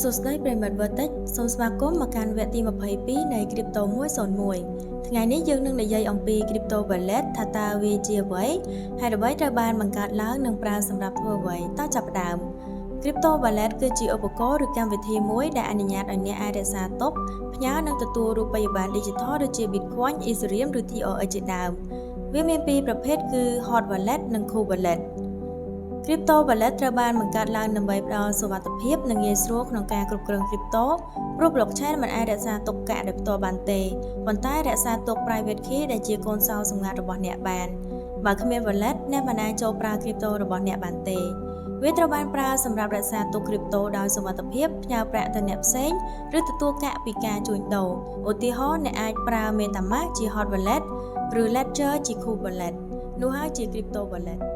សួស្តីប្រិយមិត្ត Vertex សូមស្វាគមន៍មកកាន់វគ្គទី22នៃ Crypto 101ថ្ងៃនេះយើងនឹងនិយាយអំពី Crypto Wallet ថាតើវាជាអ្វីហេតុអ្វីត្រូវបានបង្កើតឡើងនិងប្រើសម្រាប់ធ្វើអ្វីតោះចាប់ផ្ដើម Crypto Wallet គឺជាឧបករណ៍ឬកម្មវិធីមួយដែលអនុញ្ញាតឲ្យអ្នកអាចរក្សាទុកផ្ញើនិងទទួលរូបិយប័ណ្ណឌីជីថលដូចជា Bitcoin, Ethereum ឬ TRX ជាដើមវាមានពីរប្រភេទគឺ Hot Wallet និង Cold Wallet។ Crypto Wallet ត្រូវបានបង្កើតឡើងដើម្បីផ្ដល់សុវត្ថិភាពនិងងាយស្រួលក្នុងការគ្រប់គ្រង Crypto ព្រោះ Blockchain មិនអាចរក្សាទុកកាក់ដោយផ្ទាល់បានទេប៉ុន្តែរក្សាទុក Private Key ដែលជាកូនសោសម្ងាត់របស់អ្នកបានបើគ្មាន Wallet អ្នកមិនអាចចូលប្រើ Crypto របស់អ្នកបានទេវាត្រូវបានប្រើសម្រាប់រក្សាទុក Crypto ដោយសុវត្ថិភាពផ្ញើប្រាក់ទៅអ្នកផ្សេងឬទទួលកាក់ពីការជួញដូរឧទាហរណ៍អ្នកអាចប្រើ MetaMask ជា Hot Wallet ឬ Ledger ជា Cold Wallet នោះហើយជា Crypto Wallet។